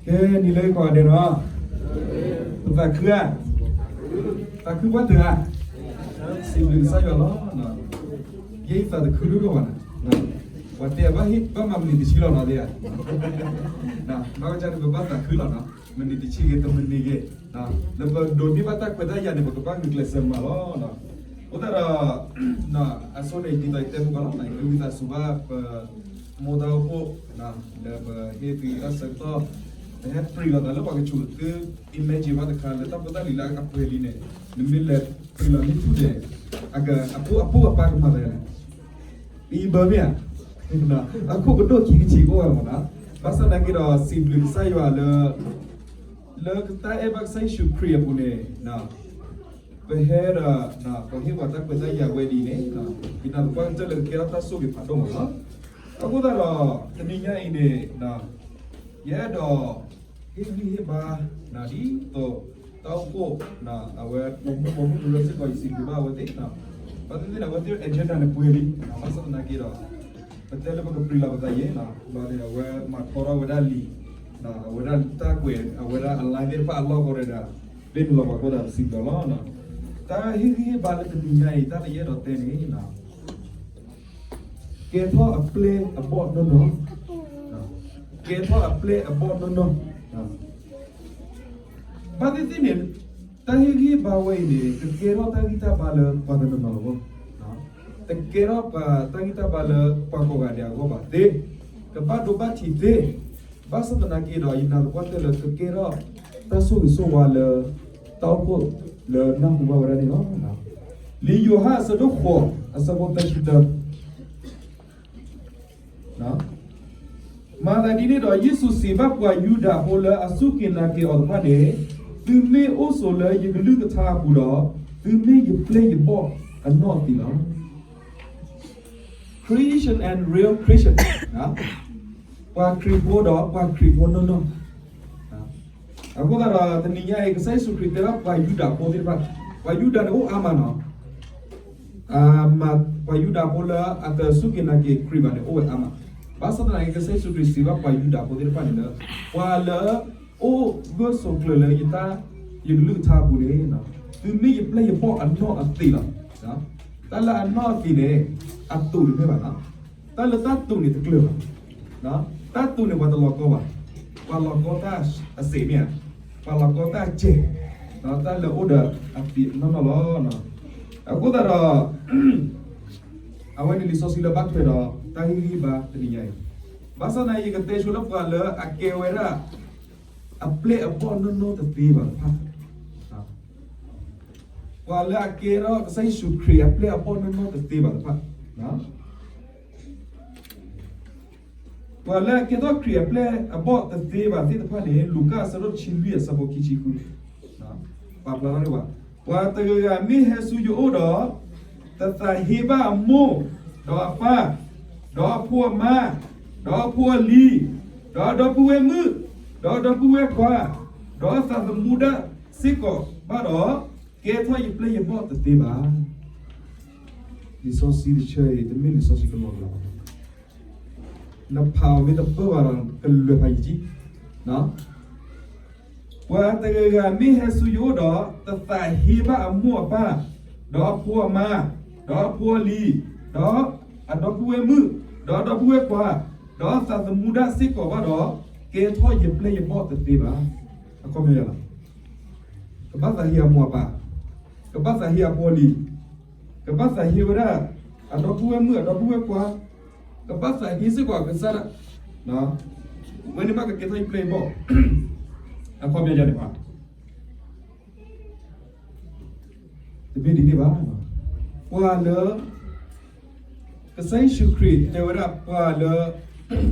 ကဲ နံၤလၢကိးဂၤဒဲးနီၤ, ပသးခုဧါ, သးခုပှဲၤတၢၢ်ဧါ, စံးဘျုးကစၢ်ယွၤလီၤ. ယဲယသးတခုဒိၣ်ဒိၣ်ဘၣ်နီၤ, ပှၤတဲဘၣ်ဟ့ၣ်ဘၣ်မၤမနုၤတဆံလီၤနီၤ, ဒ်ဧါ, ဘၣ်ကစၢ်န့ၣ် ပဘၣ်သးခုလီၤနီၤ, မနုၤတဆံဂ့ၤ တမနုၤဂ့ၤ, လၢပဒိးန့ၢ်ဘၣ်တၢ်ခွဲးတၢ်ယာ်န့ၣ် ပကဘၣ်ဂုာ်ကျဲးစၢးမၤလီၤ. အဃိသတးဒီး အဆိန့ၣ် ဒ်သိးယတဲမုၢ်ကီၢ်လီၤ, ယကဝံသးစူၤဘၣ်ပ မိၢ်တၢ်အိၣ်ဖှိၣ် လၢပဟ့ၣ်သုတၢ်ဆၢကတီၢ်, ပဟဲပြံးလီၤသးလၢပှၤကဆိးသု imagine ဘၣ်တခါ လၢတၢ်ဖိတၢ်လံၤလၢအပှဲၤလံန့ၣ်, နမ့ၢ်လဲၤပြံးလီၤန့ၢ်ထူၣ်န့ၣ်, အဖိအပၢ်ကမၤသးလဲၣ်, ပအံၤဘၢမ့ၢ်ဧါ, အခိၣ်ကဒိၣ်ခံကဆံးအိၣ်ဝဲမးနီၤ, ဘၣ်ဆၣ်သနာ်က့ဒီး စံးဘျုးကစၢ်ယွၤလၢ လၢတၢ်အဲၣ်ဘၣ်ကစၢ်ယ့ၣ်ၡူးခရံာ်အပူၤန့ၣ် ပဟဲဒီး ပှၤဟ့ၣ်ပှၤတၢ်ခွဲးတၢ်ယာ်ဝဲဒ်အံၤန့ၣ်, ယနာ်သပှၢ်ကတၢၢ်လၢကကဲထီၣ်တၢ်ဆိၣ်ဂ့ၤဖးဒိၣ်မးလီၤ. အဃိသတးဒီး တနံၤညါအံၤန့ၣ် ယအဲၣ်ဒိး ဟ့ၣ်ဂံၢ်ဟ့ၣ်ဘါ ဒ်သိး တၢ်အိၣ်ဖှိၣ် အဝဲ ပိာ်မုၣ်ပိာ်မုၣ်တရၢစ့ၢ်ကီး ယစံးဘျုးဘၣ်အဝဲသ့ၣ်, ဘၣ်သ့ၣ်သ့ၣ်န့ၣ် အဝဲသ့ၣ် agenda န့ၣ်ပှဲၤလံ, ဘၣ်ဆၣ်သနာ်က့ဒီး ပတဲလၢပကပြံးလီၤပသးယဲၢ်, ဘၣ်န့ၣ် အဝဲမၤထီထီၣ်ဝဲဒၣ်လံာ်, အဝဲဒၣ်တၢ်ကွဲး အဝဲဒၣ်အ line သ့ၣ်တဖၣ်အလီၢ်ကီၢ်ဒီး ဘ့ၣ်နုာ်လီၤပှၤကိးဂၤဒဲး စံးဘျုးလီၤ. တၢ်ဟ့ၣ်ဂံၢ်ဟ့ၣ်ဘါလၢတနံၤညါအံၤ တၢ်လၢယအဲၣ်ဒိးတဲန့ၣ် ကဲထီၣ်အပျဲၢ်အဘီၣ်နီၢ်နီၢ်, ကဲထီၣ်အပျဲၢ်အဘီၣ်နီၢ်နီၢ်, ဘၣ်သ့ၣ်သ့ၣ်န့ၣ် တၢ်ဟ့ၣ်ဂံၢ်ဟ့ၣ်ဘါဝဲအံၤန့ၣ် ကကဲထီၣ်တၢ်ဂံၢ်တၢ်ဘါလၢပှၤတနီၤနီၤအဂီၢ်, တကဲထီၣ်ပှၤတၢ်ဂံၢ်တၢ်ဘါလၢပှၤကိးဂၤဒဲးအဂီၢ်ဘၣ်သ့, ကဘၣ်ဒိဘၣ်ထံးသ့, ဘၣ်ဆၣ်သနာ်က့ဒီး ယနာ်သပှၢ်ကတၢၢ်လၢကကဲထီၣ်တၢ်ဆိၣ်ဂ့ၤဆိၣ်ဝါလၢ တၢ်အိၣ်ဖှိၣ်လၢနၢ်ဟူဘၣ်ဝဲဒၣ်န့ၣ်လီၤ. လံာ်ယိၤဟၣ်အဆၢဒိၣ်ဃိး အဆၢဖိသၢဆံတၢ မၤသးဒ်န့ၣ်ဒီး ယ့ၣ်ၡူးစံးဘၣ်ပှၤယူဒၤဖိလၢအစူၢ်က့ၤနာ်က့ၤအီၤတဖၣ်န့ၣ်, သုမ့ၢ်အိၣ်ဆိးလၢယကလုၢ်ကထါအပူၤဒီး, သုမ့ၢ်ယပျဲၢ်ယဘီၣ်အနီၢ်အသံးလီၤ. Christian and real Christian, ပှၤခရံာ်ဖိဒီးပှၤခရံာ်ဖိနီၢ်နီၢ် အဃိသတးဒီး တနံၤညါအံၤ ကစၢ်ယ့ၣ်ၡူးခရံာ်တဲဘၣ်ပှၤယူဒၤဖိသ့ၣ်တဖၣ်, ပှၤယူဒၤန့ၣ်အိၣ်အါမးနီၤ, ပှၤယူဒၤဖိလၢအတစူၢ်က့ၤနာ်က့ၤခရံာ်ဘၣ်န့ၣ် အိၣ်ဝဲအါမး, ဘၣ်ဆၣ်သနာ်က့ ကစၢ်ယ့ၣ်ၡူးခရံာ်စံးဘၣ်ပှၤယူဒၤဖိသ့ၣ်တဖၣ်န့ၣ်လၢ ပှၤလၢအိၣ်ဂၢၢ်ဆိးကျၢၤလၢယတၢ်, ယကလုၢ်ကထါအပူၤန့ၣ်, သုမ့ၢ်ယပျဲၢ်ယဘီၣ်အနီၢ်အသံးလီၤ. တၢ်လၢအနီၢ်အသံးန့ၣ် အတူးန့ၣ်မ့ၢ်ဘၣ်နီၤ, တၢ်လၢတၢ်တူးန့ၣ်တကျၢၤဘၣ်, တၢ်တူးန့ၣ်ပှၤတလီၤကီဘၣ်, ပှၤလီၤကီတၢ်အစ့းမ့ၢ်ဧါ, ပှၤလီၤကီတၢ်စဲး, တၢ်လၢအအိၣ်ဒီးအသံးနီၢ်နီၢ်လီၤ. အဃိသတးဒီး အဝဲန့ၣ်လံာ်စီဆှံလၢဘၣ်ထွဲဒီး တၢ်ဟ့ၣ်ဂံၢ်ဟ့ၣ်ဘါတနံၤညါအံၤ, ဘၣ်ဆၣ်သနာ်က့ ယကတဲဆိလၢပှၤလၢအကဲဝဲဒၣ် အပျဲၢ်အဘီၣ်နီၢ်နီၢ်တသ့ဘၣ်တဖၣ်, ပှၤလၢအကဲထီၣ်ကစၢ်ယ့ၣ်ၡူးခရံာ်အပျဲၢ်အဘီၣ်နီၢ်နီၢ်တသ့ဘၣ်တဖၣ်, ပှၤလၢအကဲထီၣ်ခရံာ်အပျဲၢ်အဘီၣ်တသ့ဘၣ်သ့ၣ်တဖၣ်န့ၣ် လူၤကၣ်အဆၢဒိၣ်တဆံလွံၢ်အဆၢဖိခံဆံဃု, ပာ်ဖျါထီၣ်န့ၢ်ဘၣ်, ပှၤတဂၤဂၤမ့ၢ်ဟဲဆူယအိၣ်ဒီး, တသးဟ့ဘၣ်အမိၢ်, ဒီးအပၢ်, ဒီးအဖိအမါ, ဒီးအဖိအလံၤ, ဒီးအဒီပုၢ်ဝဲၢ်မုၣ်, ဒီးအဒီပုၢ်ဝဲၢ်ခွါ, ဒီးအသးသမူဒၣ်စ့ၢ်ကီးဘၣ်ဒီး, ကဲထီၣ်ယပျဲၢ်ယဘီၣ်တသ့ဘၣ်. လံာ်စီဆှံတဆၢအံၤ တမ့ၢ်လံာ်စီဆှံကလီကလီဘၣ်, နဖးအီၤမ့ၢ်တပၢၢ်ဘၣ်ဒီး ကလဲၤဖးယံာ်ကံ, ပှၤတဂၤဂၤမ့ၢ်ဟဲဆူယအိၣ်ဒီး, တသးဟ့ဘၣ်အမိၢ်အပၢ်, ဒီးအဖိအမါ, ဒီးအဖိအလံၤ, ဒီးအဒီပုၢ်ဝဲၢ်မုၣ်, ဒီးအဒီပုၢ်ဝဲၢ်ခွါ, ဒီးအသးသမူဒၣ်စ့ၢ်ကီးဘၣ်ဒီး, ကဲထီၣ်ယပျဲၢ်ယဘီၣ်တသ့ဘၣ်. အခီပညီယၤလီၤ, ကဘၣ်သးဟ့အမိၢ်အပၢ်, ကဘၣ်သးဟ့အဖိအလံၤ, ကဘၣ်သးဟ့ဝဲဒၣ် အဒီပုၢ်ဝဲၢ်မုၣ်အဒီပုၢ်ဝဲၢ်ခွါ, ကဘၣ်သးဟ့စ့ၢ်ကီးအကစၢ်ဒၣ်, ဝဲန့ၣ်မးကကဲထီၣ်ယပျဲၢ်ယဘီၣ်, အခီပညီယၤန့ၣ်ဘၣ်, တမ့ၢ်ဒ်န့ၣ်ဘၣ်, ပှၤလၢ ကစၢ်ယ့ၣ်ၡူးခရံာ်တဲဝဲဒၣ်ပှၤလၢ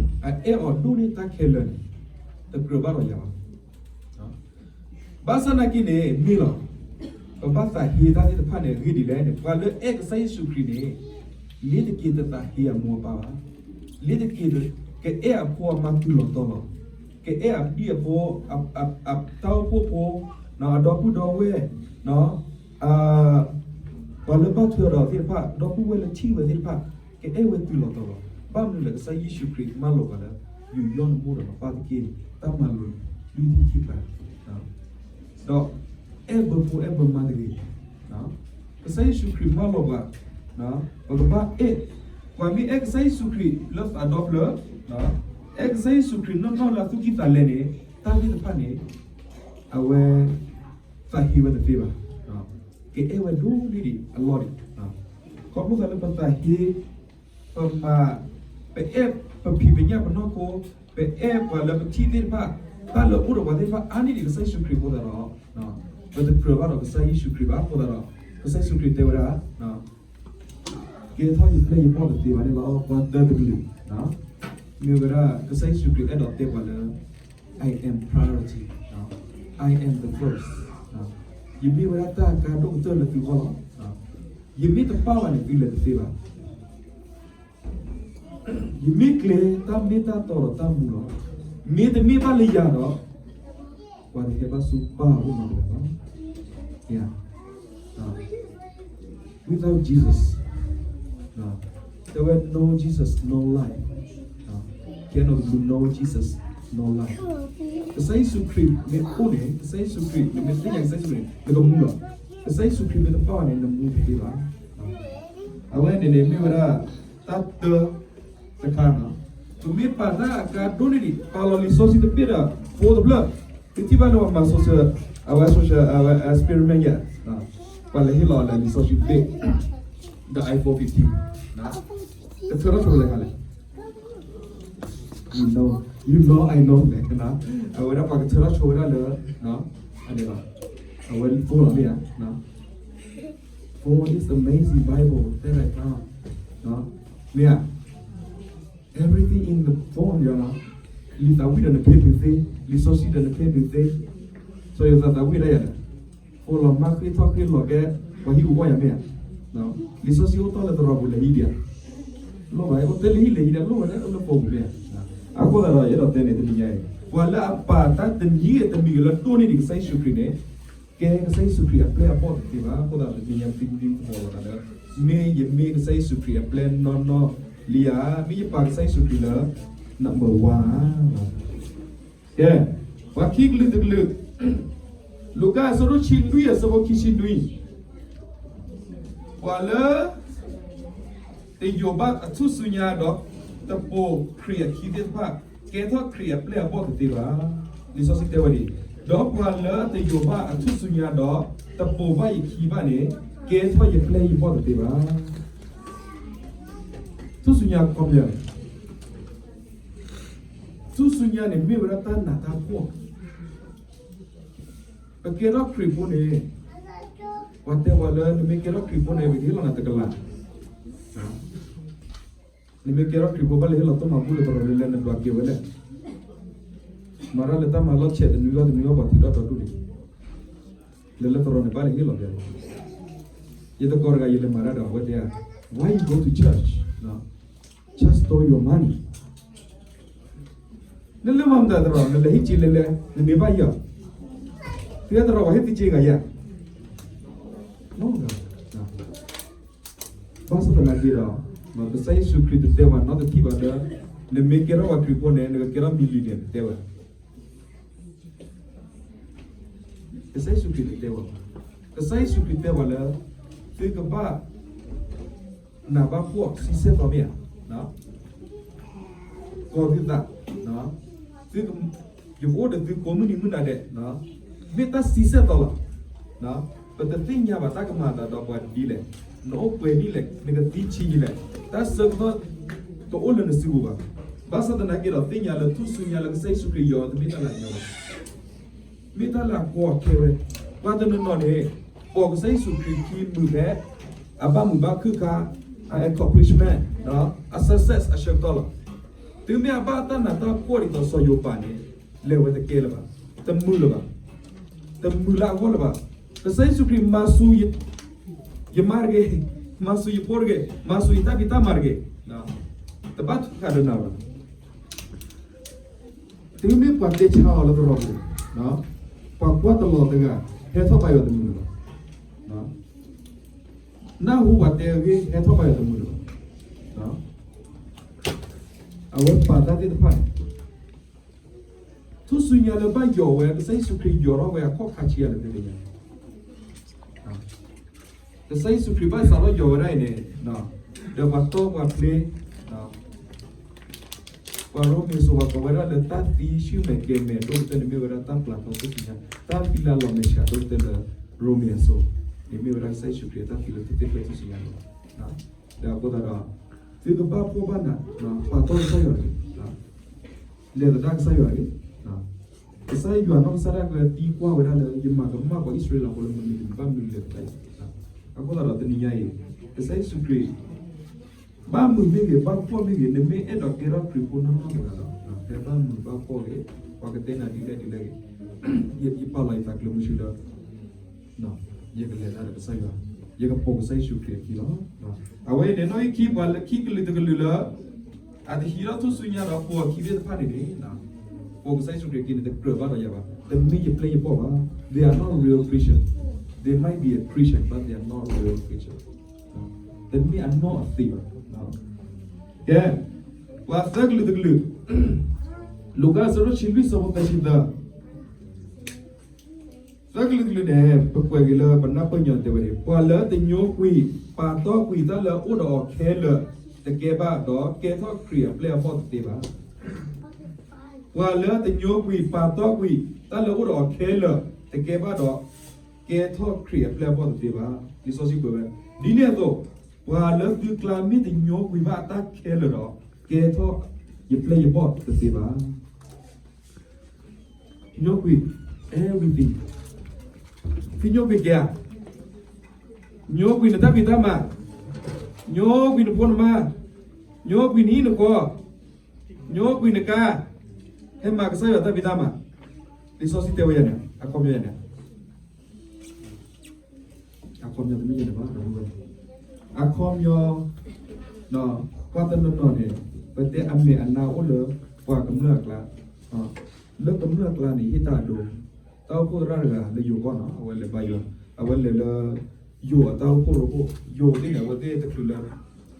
အအဲၣ်အီၤဒိၣ်န့ၢ်တၢ်ခဲလၢာ်န့ၣ် တကြၢးဘၣ်ဒီးယၤဘၣ်. ဘၣ်ဆၣ်သနာ်က့န့ၣ် မ့ၢ်လီၤ, ပဘၣ်သးဟ့တၢ်သ့ၣ်တဖၣ်န့ၣ် အဂ့ၢ်ဒ်လဲၣ်န့ၣ် ပှၤလၢအဲၣ်ကစၢ်ယ့ၣ်ၡူးခရံာ်န့ၣ် လ့ၤတက့ၤတသးဟ့အမိၢ်အပၢ်ဘၣ်, လ့ၤတက့ၤ ကအဲၣ်အဖိအမါတုၤလီၤတီၤလီၤ, ကအဲၣ်အဒံၣ်အဖိ, အတၢ်အိၣ်ဖှိၣ်ဖိ, အဒီပုၢ်ဒီဝဲၢ်, ပှၤလၢဘၣ်ထွဲဒီးသ့ၣ်တဖၣ်, ဒီပုၢ်ဝဲၢ်လၢထံၣ်ဝဲသ့ၣ်တဖၣ်, ကအဲၣ်ဝဲတုၤလီၤတီၤလီၤ. ဘၣ်မနုၤလဲၣ်, ကစၢ်ယ့ၣ်ၡူးခရံာ်မၢလီၤပှၤလၢ ယူးယီၣ်နမိၢ်ဒီးနပၢ်တက့ၢ်. တၢ်မၤလိာ်န့ၣ် မံထံခံပၤ, ဒီးအဲၣ်ဘၢဖိအဲၣ်ဘၢမါတဂ့ၤ. ကစၢ်ယ့ၣ်ၡူးခရံာ်မၢလီၤပှၤ, ပကဘၣ်အဲၣ်, ပှၤမ့ၢ်အဲၣ်ကစၢ်ယ့ၣ်ၡူးခရံာ်လၢသးဒီဖျၢၣ်, အဲၣ်ကစၢ်ယ့ၣ်ၡူးခရံာ်နီၢ်နီၢ်လၢအသူၣ်ကံၢ်သးလဲန့ၣ်, တၢ်သ့ၣ်တဖၣ်န့ၣ် အဝဲ သးဟ့ဝဲတသ့ဘၣ်. ကအဲၣ်ဝဲဒိၣ်န့ၢ်ဒံးအလီၢ်ဒံး, ခီဖျိသးလၢပသးဟ့ ပမၤ, ပအဲၣ်ပဖံးပညၣ်ပနီၢ်ခိ, ပအဲၣ်ပှၤလၢပထံၣ်သ့ၣ်တဖၣ်, တၢ်လၢအိၣ်ဒီးပှၤသ့ၣ်တဖၣ်အါန့ၢ်ဒံးကစၢ်ယ့ၣ်ၡူးခရံာ်အဃိသတးဒီး, ပတကြၢးဘၣ်ဒီးကစၢ်ယ့ၣ်ၡူးခရံာ်ဘၣ်အဃိသတးဒီး, ကစၢ်ယ့ၣ်ၡူးခရံာ်တဲဝဲဒၣ်, ကဲထီၣ်ယပျဲၢ်ယဘီၣ်တသ့ဘၣ်န့ၣ်လီၤ. ပှၤတၢတကလုာ်, မ့ၢ်ဝဲဒၣ်ကစၢ်ယ့ၣ်ၡူးခရံာ်အဲၣ်ဒိးတဲပှၤလၢ I am priority, I am the first, ယမ့ၢ်ဝဲဒၣ်တၢ်ကါဒိၣ်ကတၢၢ်လၢသုဂီၢ်လီၤ. ယမ့ၢ်တပၣ်ဘၣ်န့ၣ် သုလဲၤတသ့ဘၣ်. ယမ့ၢ်ကျဲတၢ်မ့ၢ်တၢ်တီဒီးတၢ်မူလီၤ. မ့တမ့ၢ်ဘၣ်လၢယၤဒီး, ပှၤတဟဲဘၣ်ဆူပၢ်အအိၣ်နီတဂၤဘၣ်. Without Jesus, တဲဝဲ no Jesus, no life. Cannot do no Jesus, no life. ကစၢ်ယ့ၣ်ၡူးခရံာ်မ့ၢ်အိၣ်န့ၣ်, ကစၢ်ယ့ၣ်ၡူးခရံာ်, နမ့ၢ်သ့ၣ်ညါကစၢ်ယ့ၣ်ၡူးခရံာ်န့ၣ် နကမူလီၤ. ကစၢ်ယ့ၣ်ၡူးခရံာ်မ့ၢ်တပၣ်ဘၣ်န့ၣ် နမူတသ့ဘၣ်. အဝဲန့ၣ်န့ၣ်မ့ၢ်ဝဲဒၣ် တၢ်တၢတခါ, ပမ့ၢ်ပာ်တၢ်အကါဒိၣ်န့ၢ်ဒံး, ပာ်လီၤလံာ်စီဆှံတဘ့ၣ်ဒီး ဖိတဖျၢၣ်, သုထံၣ်ဘၣ်လၢပှၤမၤ social, အဝဲ social, အဝဲ experiment ယဲ, ပှၤလဲၤဟ့ၣ်လီၤလၢလံာ်စီဆှံတဘ့ၣ်, the iPhone fifteen, ကထၢထီၣ်ဆိဝဲလဲၣ်လဲၣ်, you know, you know, I know န့ၣ်, အဝဲဒၣ်ပှၤကထၢထီၣ်ဆိဝဲဒၣ်လၢ, အဝဲ phone လီၤမ့ၢ်ဧါ, phone is amazing Bible တဲဒၣ်, မ့ၢ်ဧါ, everything in the phone ယၤလီၤ. လံာ်သးဝံၣ်ဒီးနဖ့ဒုးသ့, လံာ်စီဆှံဒီးနဖ့ဒုးသ့, စီၤယိၤသးသးဝံၣ်ဒၣ်ယၤဒီး, အိၣ်လီၤမၢ်ဃ့ထီၣ်ဃ့လီၤကဲ, ပှၤဟံၣ်ပူၤအီၣ်ယၤမ့ၢ်ဧါ, လံာ်စီဆှံအိၣ်တ့ၢ်လၢသရိာ်ပူၤလဲၤဟံၣ်ဒံးဧါ, လိၣ်ဘၣ် အိၣ်တ့ၢ်လၢဟံၣ်လဲၤဟံၣ်ဒံး လိၣ်ဝဲလၢ အိၣ်လၢဖိပူၤမ့ၢ်ဧါ. အဃိသတးဒီး ယအဲၣ်ဒိးတဲန့ၣ်တနံၤညါအံၤ, ပှၤလၢအပာ်တၢ်တမံၤဂ့ၤတမံၤဂ့ၤလၢဒိၣ်န့ၢ်ဒံးကစၢ်ယ့ၣ်ၡူးခရံာ်န့ၣ်, ကဲကစၢ်ယ့ၣ်ၡူးခရံာ်အပျဲၢ်အဘီၣ်တသ့ဘၣ်. အဃိသတးဒီး တနံၤညါသုသ့ၣ်နီၣ်လီၤသးလၢ, မ့ၢ်ယမ့ၢ်ကစၢ်ယ့ၣ်ၡူးခရံာ်အပျဲၢ်နီၢ်နီၢ်လံဧါ, မ့ၢ်ယပာ်ကစၢ်ယ့ၣ်ၡူးခရံာ်လၢ number one ဧါ. ကဲ, ပှၤခံကလုာ်တကလုာ်, လူၤကၣ်အဆၢဒိၣ်ဆံနွံအဆၢဖိခံဆံနွံ, ပှၤလၢ တယိးဘၣ်အထူၣ်စုညါဒီး တပိာ်ခရံာ်အခံသ့ၣ်တဖၣ်, ကဲထီၣ်ခရံာ်အပျဲၢ်အဘီၣ်တသ့ဘၣ်. လံာ်စီဆှံတဲဝဲဒ်အံၤ, ဒီးပှၤလၢတယိးဘၣ်အထူၣ်စုညါဒီး တပိာ်ဘၣ်ယခံဘၣ်န့ၣ်, ကဲထီၣ်ယပျဲၢ်ယဘီၣ်တသ့ဘၣ်. ထူၣ်စုညါခီပညီ, ထူၣ်စုညါန့ၣ် မ့ၢ်ဝဲဒၣ်တၢ်နးတၢ်ဖှီၣ်, ပကဲထီၣ်ခရံာ်ဖိန့ၣ်, ပှၤတဲပှၤလၢ နမ့ၢ်ကဲထီၣ်ခရံာ်ဖိန့ၣ် ပကဟ့ၣ်လီၤနၤတကလး, နမ့ၢ်ကဲထီၣ်ခရံာ်ဖိ ဘၣ်လဲၤဟ့ၣ်လီၤတၢ်မၤဘူၣ်လၢသရိာ်လၢ လၢနဒွးကဲဝဲလဲၣ်, မၤတၢ်လၢတၢ်မၤလီၢ်ဆဲးတနွံဂီၢ်တနွံဂီၢ် ပှၤထုးထီၣ်ဒီဒူၣ်န့ၣ်, လၢလၢသရိာ်န့ၣ် ဘၣ်လဲၤဟ့ၣ်လီၤကဲ, ယတကိးတဂၤ ယလဲၤမၤတၢ်ဒီး အဝဲတဲ, Why you go to church? Church stole your money. နလၢမၤမတၤသရိာ် နလဲၤဟ့ၣ်စ့လဲလဲ, နန့ၢ်ဘၣ်ယၤ, သုသရိာ် ပှၤဟ့ၣ်သုစ့ဂၤယၤ, ဘၣ်ဆၣ်သနာ်က့ဒီး, ကစၢ်ယ့ၣ်ၡူးခရံာ်တတဲပှၤနီတထံၣ်ဘၣ်လၢ, နမ့ၢ်ကဲထီၣ်ပှၤခရံာ်ဖိန့ၣ် နကကဲထီၣ် millionaire တတဲဝဲ ကစၢ်ယ့ၣ်ၡူးခရံာ်တတဲဝဲ, ကစၢ်ယ့ၣ်ၡူးခရံာ်တဲပှၤလၢ, သုကဘၣ်နးဘၣ်ဖှီၣ်ဆံဆဲၣ်သီမ့ၢ်ဧါ, ကီၤသုသး, သု, ယကအိၣ်ဒီးသုကိးမုၢ်နံၤမုၢ်နၤဒဲး, မ့ၢ်တၢ်ဆံဆဲၣ်သီလီၤ. ပတသ့ၣ်ညါဘၣ်တၢ်ကမၤအသးဒီးပှၤဒ်လဲၣ်, နအိၣ်ပှဲၤနံၣ်လဲၣ်, နကသံဆံးယံာ်လဲၣ်, တၢ်ဆၢကတီၢ်တအိၣ်လၢနစုပူၤဘၣ်. ဘၣ်ဆၣ်သနာ်က့ဒီး သ့ၣ်ညါလၢထူၣ်စုညါလၢကစၢ်ယ့ၣ်ၡူးခရံာ်ယွၤတမ့ၢ်တၢ်လၢအညီဘၣ် မ့ၢ်တၢ်လၢအကီအခဲဝဲ, ပှၤတနီၤနီၤန့ၣ်, ပိာ်ကစၢ်ယ့ၣ်ၡူးခရံာ်ခံမုာ်ဖဲ, အဘၣ်မုာ်ဘၣ်ခုၣ်ခါ, အ accomplishment, အ success အဆၢကတီၢ်လီၤ. တုၤမ့ၢ်အဘၣ်တၢ်နးတၢ်ဖှီၣ်ဒ်သိးစီၤယိၤပၤန့ၣ်, လဲၤဝဲတကဲလၢၤဘၣ်, တမုာ်လၢၤဘၣ်, တမုာ်လၢအဂီၢ်လၢၤဘၣ်. ကစၢ်ယ့ၣ်ၡူးခရံာ်မၤဆူယမါတဂ့ၤ, မၤဆူယဖိတဂ့ၤ, မၤဆူယတၢ်ဖံးတၢ်မၤတဂ့ၤ, တဘၣ်ထုးဃာ်ဒီးနၤဘၣ်. တုၤမ့ၢ်ပှၤတဲဆါအီၤလၢသရိာ်ပူၤ, ပှၤကွၢ်တလီၤတဂၤ, ဟဲထီၣ်ဘါယွၤတမုာ်လၢၤဘၣ်. နၢ်ဟူပှၤတဲအဂ့ၢ် ဟဲထီၣ်ဘါယွၤတမုာ်လၢၤဘၣ်. အဝဲပာ်တၢ်သ့ၣ်တဖၣ်န့ၣ် ထူၣ်စုညါလၢဘၣ်ယီၤဝဲ ကစၢ်ယ့ၣ်ၡူးခရံာ်ယီၤထီၣ်ဝဲအခီၣ်ခါဆံးယၤလၢသ့ၣ်ညါ ကစၢ်ယ့ၣ်ၡူးခရံာ်ဘၣ်စးထီၣ်ယီၤဝဲဒၣ်အံၤန့ၣ်, ဒီးပှၤတီပှၤဖျ့, ပှၤရိမ့ၤစိၤပှၤကိးဝဲဒၣ်လၢတၢ်သံဆူၣ်မဲာ်ကဲၤမဲာ်အဒိၣ်ကတၢၢ်န့ၣ်မ့ၢ်ဝဲဒၣ်တၢ်ပျၢ်ထီၣ်ထူၣ်စုညါ, တၢ်သံလၢအလီၤမဲာ်ဆှးအဒိၣ်ကတၢၢ်လၢရိမ့ၤအစိၤ, န့ၣ်မ့ၢ်ဝဲဒၣ်ကစၢ်ယ့ၣ်ၡူးခရံာ်အတၢ်သံလၢထူၣ်စုညါန့ၣ်လီၤ. ဒီးအဃိသတးဒီး သုကဘၣ်ဖှီၣ်ဘၣ်နး, ပာ်တီကစၢ်ယွၤတဂ့ၤ, လဲၤသဒၣ်ကစၢ်ယွၤတဂ့ၤ, ကစၢ်ယွၤနီၢ်ကစၢ်ဒၣ်ကသံကွၢ်ဝဲဒၣ်လၢ ယမၤကမၣ်ပှၤအံၣ်စရ့လးဖိလၢမနုၤတမံၤဘၣ်မနုၤလဲၣ်. အဃိသတးဒီးတနံၤညါအံၤ ကစၢ်ယ့ၣ်ၡူးခရံာ် ဘၣ်မုာ်မ့ၢ်ဂ့ၤ ဘၣ်ဖှီၣ်မ့ၢ်ဂ့ၤ နမ့ၢ်အဲၣ်ဒိးကဲထီၣ်ခရံာ်ဖိနီၢ်နီၢ်တဂၤဒီး ဖဲဘၣ်မုာ်ဘၣ်ဖှီၣ်ဂ့ၤ ပှၤကတဲနၤဒ်လဲၣ်ဒ်လဲၣ်ဂ့ၤ, ယပာ်လီၤယသးကျၢၤမုဆူလၢ ယကလဲၤတၢ်ဒီးကစၢ်ယွၤ, ယကပိာ်ကစၢ်ယ့ၣ်ၡူးခရံာ်အခံလီၤ. အဝဲအံၤန့ၣ် နီၣ်ဂံၢ်ခံ ပှၤလၢခံကလုာ်တကလုာ်လၢ အတဟံးထီၣ်ထူၣ်စုညါဒီးပိာ်အခံသ့ၣ်တဖၣ်န့ၣ်န့ၣ်, ပိာ်ကစၢ်ယ့ၣ်ၡူးခရံာ်အခံန့ၣ် တကြၢးဘၣ်ဒီးယၤဘၣ်, တမ့ၢ်ယပျဲၢ်ယဘီၣ်ဘၣ်. They are not real Christian. They might be a Christian, but they are not real Christian. တမ့ၢ်အနီၢ်အသံးဘၣ်. ကဲ, ပှၤသၢကလုာ်တကလုာ်, လူၤကၣ်အဆၢဒိၣ်တဆံလွံၢ် အဆၢဖိသၢဆံသၢ သၢကလုာ်တကလုာ်န့ၣ် ပကွဲးက့ၤလၢပနၢ်ပၢၢ်ညီတဲဝဲန့ၣ်, ပှၤလၢတညိကွံာ်ပာ်တီကွံာ်တၢ်လၢအအိၣ်ဒီးအီၤခဲလၢာ်တကဲဘၣ်, ဒီးကဲထီၣ်ခရံာ်အပျဲၢ်အဘီၣ်တသ့ဘၣ်. ပှၤလၢတညိကွံာ်ပာ်တီကွံာ်တၢ်လၢအအိၣ်ဒီးအီၤခဲလၢာ်တကဲဘၣ်ဒီး ကဲထီၣ်ခရံာ်အပျဲၢ်အဘီၣ်တသ့ဘၣ်. လံာ်စီဆှံကွဲးဝဲ, ဒ်န့ၣ်အသိး, ပှၤလၢသုကျါမ့ၢ်တညိကွံာ်ဘၣ်အတၢ်ခဲလၢာ်ဒီး ကဲထီၣ်ယပျဲၢ်ယဘီၣ်တသ့ဘၣ်. ညိကွံာ် everything, သုညိကွံာ်ကဲဧါ, ညိကွံာ်နတၢ်ဖံးတၢ်မၤ, ညိကွံာ်နဖိနမါ, ညိကွံာ်နဟံၣ်နဃီ, ညိကွံာ်နကါ, ဟဲမၤကစၢ်ယွၤတၢ်ဖံးတၢ်မၤ, လံာ်စီဆှံတဲဝဲယၤန့ၣ် အခီပညီယၤန့ၣ် အခီပညီတမ့ၢ်ယၤန့ၣ်ဘၣ်, အခီပညီ, ပှၤတနီၤနီၤန့ၣ် ပတဲအမဲာ်အနါအိၣ်လၢပှၤကမျၢၢ်အကျါ, လၢကမျၢၢ်အကျါန့ၣ် ဟ့ၣ်တၢ်အဒိ, တၢ်အိၣ်ဖှိၣ်သရၣ်တဂၤလၢယိၤကီၢ်နီၤ အဝဲလဲၤဘါယွၤ, အဝဲလဲၤလၢ ယိၤအတၢ်အိၣ်ဖှိၣ်ရိဖှိၣ်, ယိၤသ့ၣ်န့ၣ် အဝဲသ့ၣ်တချုးလၢ